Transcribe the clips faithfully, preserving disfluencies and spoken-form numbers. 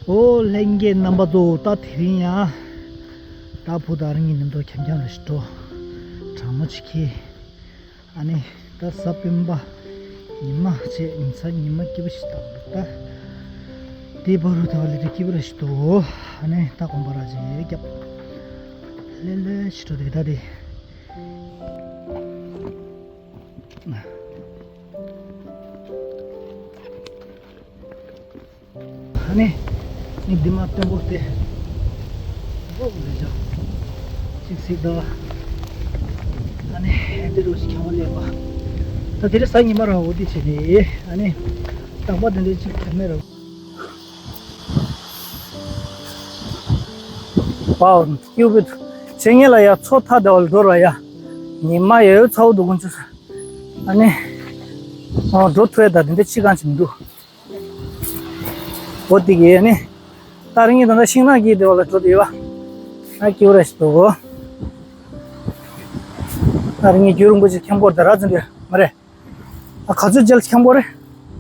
ཨོ་ལྷན་རྒྱས་རྣམ་པ་ཚོ། ད་དེ་རིང་ཡང་ད་བུ་དང་རང་གི་མཉམ་དུ་འཁྱམ་འཁྱམ་རེ་ཞིག་འགྲོ། གྲང་མོ་ཅིག་ཁྱེར། ཨ་ནི་ད་གཟའ་སྤེན་པ་ཉི་མ་བྱས། ཉི་ཚ་ཉི་མ་སྐྱིད་པོ་ཞིག་འདུག་ད་དེའི་བར་དུ་ད་བ་ལི་ཏི་སྐྱིད་པོ་རེ་ཞིག་འདུག་ཨ་ནི་ད་དགོང་པ་ར་ཅིག་རྒྱབ་ལེ་ལེ་ཞིག་འགྲོ། དེ་ད་དེ། ཨ་ནི་ནི་འདི་མ་བརྟན་པོ་སྟེ། འོ་ལེ་ཇ་གཅིག་སྲིད་ད། ཨ་ནི་འདི་རུ་ཞིག་ཁྱང་བ་ལེན་པ། ད་དེ་རིང་གཟའ་ཉི་མ་ར། འོ་དེ་བྱས་ནི། ཨ་ནི་རྟག་པར་དེ་འདྲའི་གཅིག་ཐེབས་མེད་ར། པའོ་སྐྱིད་པོ་འདུག་ཞེ་ངེད་ལ་ཡ་མཚོ་ཐ་དད་པ་ལ་འགྲོ་ར་ཡ། ཉི་མ་ཡོད་ཚ་བོ་འདུག་ཀུན་སྤྱོད་ས། ཨ་ནི། ཨོ་འགྲོ་ཐུབ་ཡ་ད་དེ་འདྲ་ཅི་གང་ཅི་མི་འདུག་འོ་དེ་གི་ཨ་ནི། ད་རིང་ངས་ད་ལྟ་ཤིང་ནགས་ཀྱི་དེ་བ་ལ་འགྲོ་དེ་བ། ཨ་སྐྱིད་པོ་ར་ཞིག་འདུག་གོ། ད་རིང་ངས་རྒྱུན་རིང་པོ་ཅིག་འཁྱམ་སྐོར་དེ་ར་ཙམ་རེད་མ་རེད། ཨ་ག་ཚོད་མཇལ་འཁྱམ་པོ་རེད།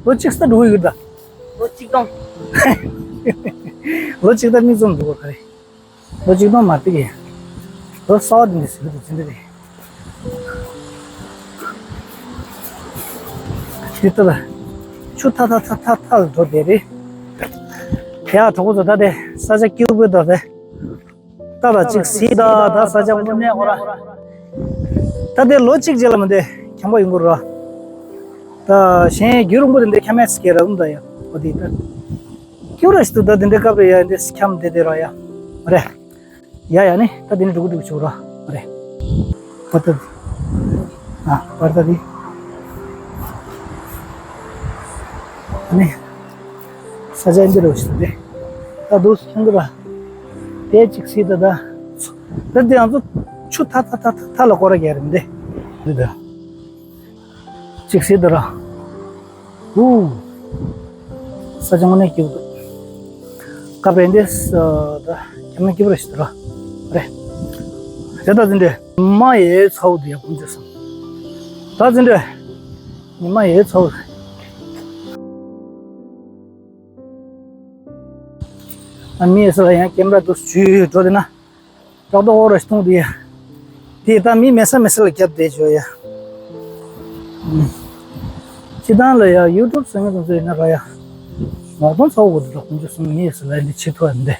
ལོ་གཅིག་ས་འགྲོ་གི་ཡོད་ད། ལོ་གཅིག་སྟོང་། ལོ་གཅིག་ད་མིག་བཙུམ་འགྲོ་གི་རེད། ལོ་གཅིག་སྟོང་མ་གཏོགས་ཀྱི། ལོ་གསར་པ་འདི་འདྲ་ཟེར་གི་འདུག་ཅི་འདྲ་རེད། འདི་ལྟ་ད། ཆུ་ཐ་ཐ་ཐ་ཐ་ཐ་ལ་འགྲོ་བསྡད་རེད། ཡ་གྲོགས་པོ་ཚོ་ད་དེ་ས་ཆ་སྐྱིད་པོ་ད་དེ། ད་ད་ཅིག་གཟིགས་ད། ད་ས་ཆ་དངོས་གནས་ཁོ་ར། ད་དེ་ལོ་གཅིག་རྗེས་ལ་མ་དེ་འཁྱམ་པོ་ཡོང་གི་ར། ད་གཞན་རྒྱུན་རིང་པོ་དེ་འདྲ་འཁྱམ་མེད་སྐད་ར་འུམ་ད་ཡ། འོ་དེ་ད། སྐྱུ་ར་ཞིག་ཏུ་ད་དེ་འདྲ་སྐབས་རེ་ཡ་འདི་འཁྱམ་དེ་དེ་ར་ཡ། རེད། ཡ་ཡ་ནི་ད་དེ་ནི་འགྲོ་གི་འགྲོ་གི་ཆོག་ར། རེད། བར་ད་དེ། ཨ་བར་ད་དེ། ཨ་ནི། ས་ཆ་འདི་རུ་ཞིག་རེད། ད་དུ་ཁྱང་གི་ར། དེ་གཅིག་སྲིད་ད་ད། ད་དེ་ང་ཚོ་ཆུ་ཐ་ཐ་ཐ་ཐ་ཐ་ལ་སྐོར་ར་རྒྱག་རེད་འདི། འདི་ད། གཅིག་སྲིད་ད་ར། ཧུ། ས་ཆ་དངོས་གནས་སྐྱིད་པོ་འདུག་སྐབས་རེ་འདི་ས་ད་ཁྱམས་ན་སྐྱིད་པོ་རེ་ཞིག་འདུག་ར། རེད། རེད་ད་འཛིན་གྲྭ། ཉི་མ་ཡའི་ཚ་བོ་འདི་ཡག་པོ་འཇོག་སོང་། ད་འཛིན་གྲྭ། ཉི་མ་ཡའི་ཚ་བོ་རེད། ཨ་མི་ས་ལ་ཡང་ཀེམ་ར་འདུག་ཞུས་འགྲོ་དེ་ན། ཏག་ཏག་འོ་ར་ཞིག་མཐོང་དུས། དེ་ད་མི་མེད་ས་མེད་ས་ལ་རྒྱབ་བསྡད་བྱོས་ཡ། སྤྱི་བཏང་ལ་ཡ་ཡུ་ཊུབ་བཟོ་མཁན་དེ་ཚོ་ཡིན་ན་ར་ཡ། ངོ་གདོང་ཚ་བོ་དེ་འདྲ་ཁོང་ཚོ་གསུམ་ཡིན་ཟེར་ལ་འདི་བྱེད་ཐུབ་ཡ་འདི།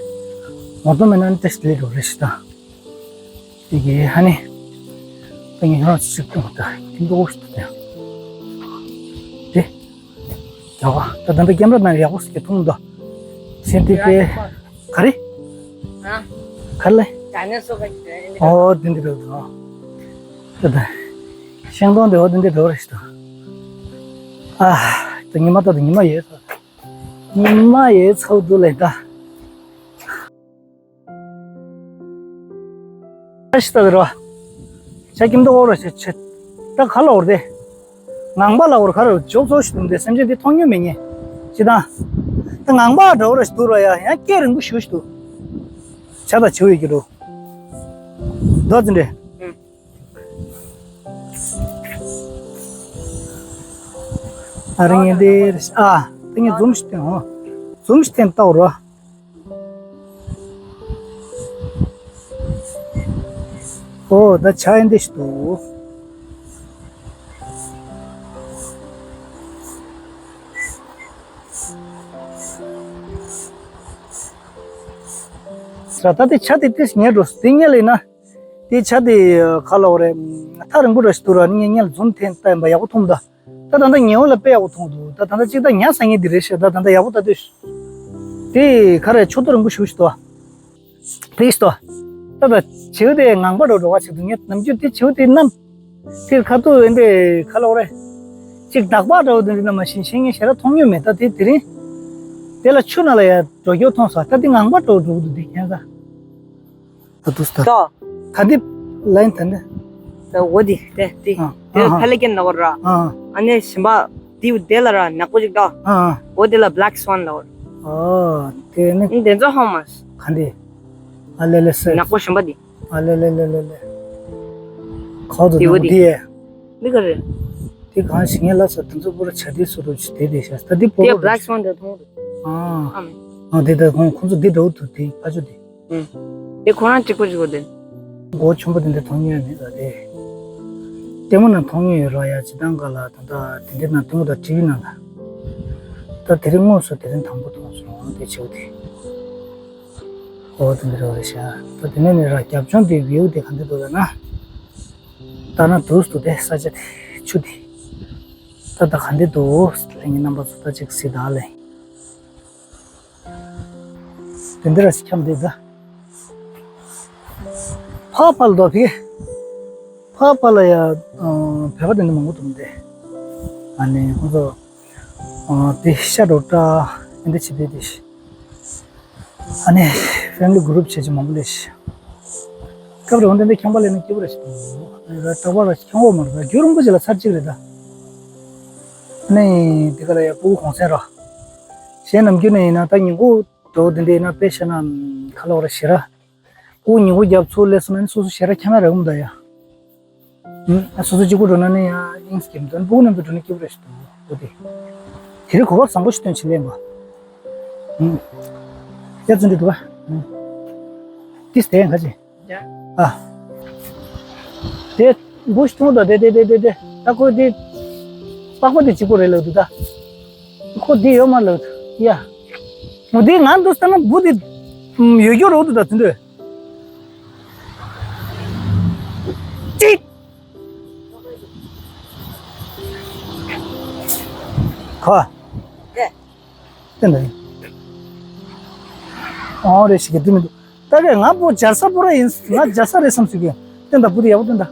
ངོ་གདོང་མེད་ན་ནི་ཏེ་ཞིག་ལས་འགྲོ་རེ་ཞིག་དང་། དེ་གི་ཧ་ནི། ད་ངས་ཁྱོད་རང་ཚོ་ཞིག་སྟོན་ད་ཁྱིམ་ཐོག་ཞིག་ཏུ་དེ། དེ། རྒྱག་པ་ད་ད་ལྟ་ཀེམ་ར་ནང་ཡག་པོ་ཞིག་མཐོང་འདུག་སེམས་དེ་དེ། ག་རེ། ཨ། ག་རེ་ལས། ཨོ་དེ་འདི་རེད་འདུག་ད་ད། ཤིང་སྡོང་དེ་འོ་དེ་འདི་རེད་ཞིག་ད། ཨ། ད་ཉི་མ་ད་ད་ཉི་མ་ཡོད་ད། ཉི་མ་ཡོད་ཚ་བོ་འདུག་ལས་ད། ཨ་ཤི་ད་དེ་རོ། ཆ་ཀིམ་ཏོ་འོ་ར་ཆེ་ཆེ། ད་ག་ལ་འོར་དེ། ངང་པ་ལ་འོར་ག་ར་འཇོག་ཚོ་ཞིག་འདུག་སྟེ་སེམས་ཅན་དེ་མཐོང་མྱོང་མེད་ངེས། ཅི་དང་། ད་ངང་པ་འདྲ་འོ་ར་ཞིག་འདུག་ར་ཡ་ཡང་སྐད་རིང་པོ་ཞུ་ཞིག་འདུག་ཆ་ད་ཆེ་བའི་གི་རུ། རྡོ་ཙི་འདྲེ། ཨ་རིང་ངེ་འདི་ཨ། ད་ངས་འཛུམ་ཞིག་བསྟན་འོ། འཛུམ་ཞིག་བསྟན་ལྟ་འོ་ར། ཨོ་ད་ཆ་ཡིན་འདི་ཞིག་འདུག་ས་ད་དེ་ཆ་དེ་ཏིས་ཉེ་འགྲོ་དེ་ཉེ་ལེ་ན། དེ་ཆ་དེ་ག་ལ་འོ་རེད། ཐག་རིང་པོ་ར་ཞིག་འདུག་ར་ནི་ངས་ཉེ་ལ་འཛུམ་ཐེན་ལྟ་ཡིན་པ་ཡག་པོ་མཐོང་ད། ད་ད་ལྟ་ཉེ་འོ་ལ་དཔེ་ཡག་པོ་མཐོང་འདུག་ད་ད་ལྟ་གཅིག་ད་ཉ་ས་ངེས་འདི་རེད་ཤག་ད་ད་ལྟ་ཡག་པོ་ད་ལྟོས། དེ་ག་རེ་ཆུ་ཏོ་རིང་པོ་ཞུ་ཞིག་ཏོ། དེ་ཞིག་ཏོ། ད་ད་བྱེའུ་དེ་ངང་པ་འགྲོ་འགྲོ་བ་ཞིག་འདུག་ངས་ནམ་རྒྱུན་དེ་བྱེའུ་དེ་བསྣམས། དེར་ཁ་ཐུག་འོན་ཏེ་ཁ་ལོག་རེ། ཅིག་འདག་པ་འདྲ་བོ་དེ་འདྲ་མ་ཤེས་ཤེས་ངས་ཞེ་དྲག་མཐོང་མྱོང་མེད། ད་དེ་དེ་རིང་དེ་ལ་ཆུ་ནང་ལ་ཡ་འགྲོ་རྒྱུ་མཐོང་སོང་། ད་དེ་ངང་པ་འདྲ་བོ་འགྲོ་གི་འདུག་དེ་ཁྱེད་ཚ། ད་དུས་ད། ད། ད་འདི་ལ་ཡིན་ད་འདི། ད་འོ་དེ་དེ་དེ་ཨ་དེ་ཨ་ཕེ་ལེ་ཀན་ལ་བར་ར། ཨ་ཨ་ཨ་ནི་ཞིམ་པ་དེའུ་དེ་ལ་ར་ནག་པོ་ཅིག་ད། ཨ་ཨ་འོ་དེ་ལ་Black Swan་ལ་བར། ཨོ་དེ་ནི་ཨ་དེ་ཚོ་ཧོ་མ་སི། ག་འདི། ཨ་ལེ་ལེ་སེ། ནག་པོ་ཞིམ་པ་དེ། ཨ་ལེ་ལེ་ལེ་ལེ་ལེ། ཁོ་ཚོ་དེ་འོ་ནང་དེ། དེ་ཡས། འདི་ག་རེད། དེ་གང་ཞིག་ངས་ལབ་ས་དེ་ཚོ་པོ་ར་ཆ་དེ་སུ་རུ་ཆུ་དེ་དེ་ཤ་ད་དེ་པོ་དེ་རུ་Black Swan་དེ་མཐོང་འདུག་ཨ་ཨ་མེ། ཨ་དེ་ད་ཁོང་ཁོང་ཚོ་དེ་འགྲོ་འདུག་དེ་ཕ་ཆུ་དེ། ཨུ། དེ་ཁོ་རང་གཅིག་པོ་གཅིག་པོ་དེ། མགོ་ཆུང་པོ་དེ་འདྲ་མཐོང་མྱོང་མེད་ད་དེ། ལྟད་མོ་ནང་མཐོང་མྱོང་ཡོད་ར་ཡ་ཇི་ལྟར་ག་ལ་ད་ད་དེ་འདྲ་ནང་ལྟད་མོ་དང་ཊི་ཝི་ནང་ལ། ད་དེ་རིང་དངོས་སུ་དེ་རིང་དང་པོ་མཐོང་སོང་དེ་ཆེའུ་དེ། ཨོ་དེ་འདྲ་རེད་ཤག་ད་དེ་ནས་ནི་ར་རྒྱབ་ལྗོངས་དེ་བིའུ་དེ་ག་འདྲ་འདུག་ལབ་ན། ལྟ་ན་སྡུག་སྡུག་དེ་ས་ཆ་དེ་ཆུ་དེ། ད་ད་ག་འདྲ་འདུག་ལྷན་རྒྱས་རྣམ་པ་ཚོ་ད་ཅིག་གཟིགས་དང་ལེ། དེ་འདྲ་ར་ཞིག་འཁྱམས་བསྡད་ད། ཕ་ཕ་ལ་དོ་ཕི། ཕ་ཕ་ལ་ཡ། བོད་པ་དེ་འདྲ་མང་པོ་འདུག་མི་འདུག་ཨ་ནི་ཁོང་ཚོ། དེ་ཤ་འགྲོ་འདྲ་ཨེ་འདྲ་བྱེད་བསྡད་དེ། ཨ་ནི་ཕེ་མི་ལི་གུ་རུབ་བྱས་ཀྱི་མང་པོ་ལས་ཤི། སྐབས་རེ་འོན་ཏེ་འདི་ཁྱང་པ་ལས་ན་སྐྱིད་པོ་རེད་ཤི། རྟག་པར་ཁྱང་པ་མ་རེད་ད། རྒྱུ་རིང་པོ་ཅིག་ལ་ཚར་གཅིག་རེད་ད། ཨ་ནི་འདི་ག་ལ་ཡ་སྤུ་གུ་གུང་སེང་ར། གཞན་ནམ་རྒྱུན་ནས་ཡིན་ན་ད་ཉིན་གུང་འགྲོ་འདི་འདྲ་ཡིན་ན་དཔེ་བཤད་ན་ཁ་ལོ་ར་ཞེ་ར། སྤུ་གུ་ཉིན་གུང་རྒྱབ་ཚུར་སླེབས་སོང་ན་ནི་སོ་སོ་ཞེ་ར་ཁྱང་ན་ར་འུམ་ད་ཡ། ཨུམ། སོ་སོ་གཅིག་པུ་འགྲོ་ན་ནི་ཡང་དབྱིངས་སུ་སྐྱེ་མི་འདུག་སྤུ་གུ་རྣམས་ཚོ་འགྲོ་ན་སྐྱིད་པོ་རེད་ཞུ་འདུག་སྤུ་དེ། དེ་རིང་གོ་སྐབས་བཟང་པོ་ཞིག་སྟོན་བྱེད་ལེན་པ། ཨུམ། ཡ་བཙུན་འགྲོ་འགྲོ་བ། ཨུམ། ཏིས་དེ་ཡང་ཁ་ཅི། ཡ། ཨ། དེ་འགོ་ཞིག་མཐོང་དང་དེ་དེ་དེ་དེ་དེ་ད་ཁོ་དེ། པགས་པ་དེ་གཅིག་པོ་རེད་ལབ་འདུག་ད། ཁོ་དེ་ཡོད་མ་ལབ་འདུག་ཡ། མོ་དེ་ང་འདུག་ལྟ་ན་འབུ་དེ། ཨུམ། ཡོད་རྒྱུ་རོགས་འདུག་ད་དེ་འདྲ། ཅིག་ཁ། ལྟན་དང་། ཨོ་རེ་ཞིག་གི་འདི་མི་འདུག་ད་རེ་ང་པོ་འབྱར་ས་པོ་ར་ཡིན། ང་འབྱར་ས་རེད་བསམ་ཞིག་གི། ལྟན་དང་བུ་དེ་ཡག་པོ་ལྟན་དང་།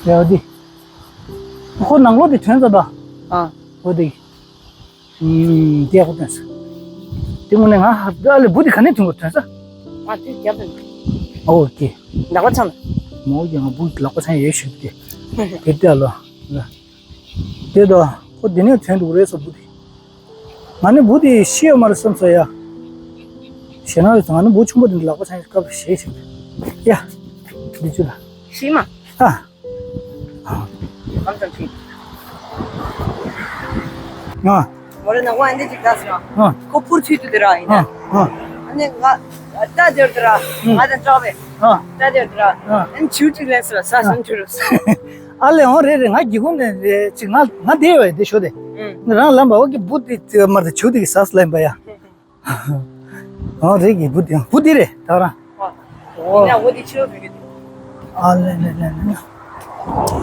ཡག་འདི། ཁོ་ནང་ལོགས་དེ་ཐོན་ཙམ་ད། ཨ། འོ་དེ། ཨུམ། དེ་ཡག་པོ་ཐོན་ས། དེ་དངོས་གནས་ང་ཧ་ཨ་ལེ་བུ་དེ་ག་ནས་ཐོན་གོ་ཐོན་ས། ང་དེ་རྒྱབ་ནས། ཨོ་ཀེ། ལག་པ་ཚང་། མོ་ཡང་བུ་ལག་པ་ཚང་ཡོད་ཞུ་གི། དེ་དེ་ལོ། དེ་དོ། ཁོ་དེ་ནས་ཐོན་འདུག་རེད་ས་བུ་དེ། ང་ནི་བུ་དེ་ཤི་ཡོད་མ་རེད་བསམ་ས་ཡ། ཞེ་ན་རེད་ང་ནི་བུ་ཆུང་པོ་དེ་ལག་པ་ཚང་སྐབས་ཤེས་ཤིག་ཡ། འདི་ཆུ་ལ། ཤི་མ། ཨ། ཨ། མོ་རེ་ནག་པོ་ཨ་འདི་ཅིག་ལྟ་སོང་། ཨ། ཁོ་ཕུར་ཚུད་དུ་དེ་ར་ཡིན་ན། ཨ། ཨ། ཨ་ནི་ང་ད་དེར་དེ་ར་ང་དང་ཅག་པས། ཨ། ད་དེར་དེ་ར་ཨ་ཨ་ནི་ཆུ་ཅིག་ལེན་སོང་ས་སོང་ཆུ་རུ་སོང་། ཨ་ལེ་འོང་རེད་རེད། ང་སྒེའུ་ཁུང་ནས་རེད་ཅིག་ང་ང་བསྡད་ཡོད་དེ་ཞོ་དེ། ཨ། རང་ལམ་པ་འོ་གི་བུ་དེ་མར་དེ་ཆུ་དེ་གི་ཟས་ལེན་པ་ཡ། ཨ། ཨོ་རེད་གི་བུ་དེ་བུ་དེ་རེད་ད་རང་། ཨོ། ཡིན་ན་འོ་དེ་ཕྱི་ལོགས་ཕེབས་ཀྱི་འདུག་ཨ་ལེ་ལེ་ལེ་ལེ།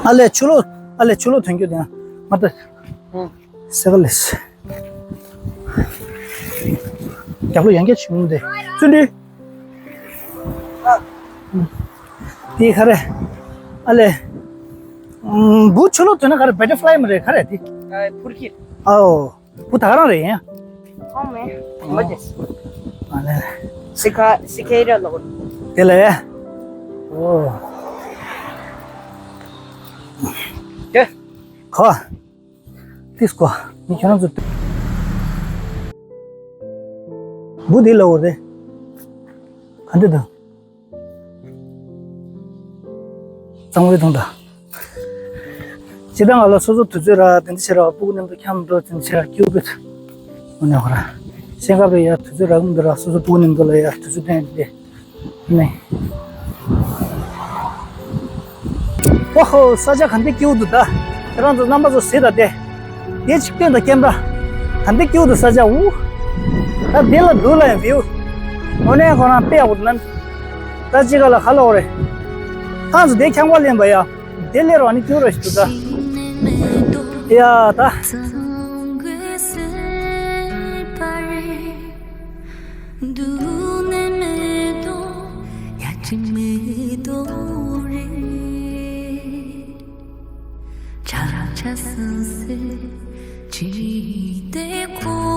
ཨ་ལེ་ཕྱི་ལོགས་ཨ་ལེ་ཕྱི་ལོགས་ཐོན་རྒྱུ་དེ་ང་ད། ཨང་། སེ་ག་ལེ་སེ། རྒྱབ་ལོགས་ཡང་བསྐྱར་བྱུང་སྟེ་བཙུན་འདི། ཨ། དེ་ག་རེ། ཨ་ལེ། ཨུམ། བུ་ཕྱི་ལོགས་ཐོན་ན་ག་རེ་བྷ་ཊར་ཕ་ལའི་མ་རེད་ག་རེ་དེ། ཨ། ཕུར་ཁྱི། ཨའོ། བུ་ད་ག་རང་རེད་ཡིན། ཁོང་མེད། མ་ཅེས། ཨ་ལེ། སི་ཁ་སི་ཁེ་ར་ལོ། དེ་ལས། ཨོ། དེ། ཁོ། ཏིས་ཀོ། མི་ཁྱོད་རང་ཚོ། བུ་དེ་ལ་འོ་རེད། ག་འདྲ་དང་། གཙང་བོའི་དོན་དག་སྤྱིར་བཏང་ང་ལ་སོ་སོ་དུས་ཚོད་རག་དེ་འདྲ་བྱེད་རག་སྤུ་གུ་མཉམ་དུ་འཁྱམས་འགྲོ་དེ་འདྲ་བྱེད་རག་སྐྱིད་པོ་དངོས་གནས་ཧོ་ར། ཤེས་ཁ་བའི་ཡ་དུས་ཚོད་རག་མི་འདུག་ར་སོ་སོ་སྤུ་གུ་མཉམ་དུ་ལ་ཡ་དུས་ཚོད་བསྟན་ཏེ། ནས། ཨོ་ཧོ་ས་ཆ་ག་འདྲ་སྐྱིད་པོ་འདུག་ད། ཁྱེད་རང་ཚོ་རྣམ་པ་ཚོ་གཟིགས་དང་དེ། དེ་ཆིག་སྟོན་དང་སྐྱེམས་པ། ད་འདི་སྐྱིད་པོ་འདུག་ས་ཆ་འུ། ད་འདི་ལ་འདུག་ལ་ཡང་བིའུ། དངོས་གནས་ཁོ་རང་དཔེ་ཡག་པོ་འདུག་ན། ད་ཅི་ག་ལ་ཁ་ལོག་རེད། ཐང་ཚོ་དེ་ཁྱང་པ་ལེན་པ་ཡ། དེ་ལས་རོགས་ནི་སྐྱིད་པོ་ར་ཞིག་འདུག་ད། ཡ་ད། ཆ་སང་སེ་ཅི་དེ་ཁོ།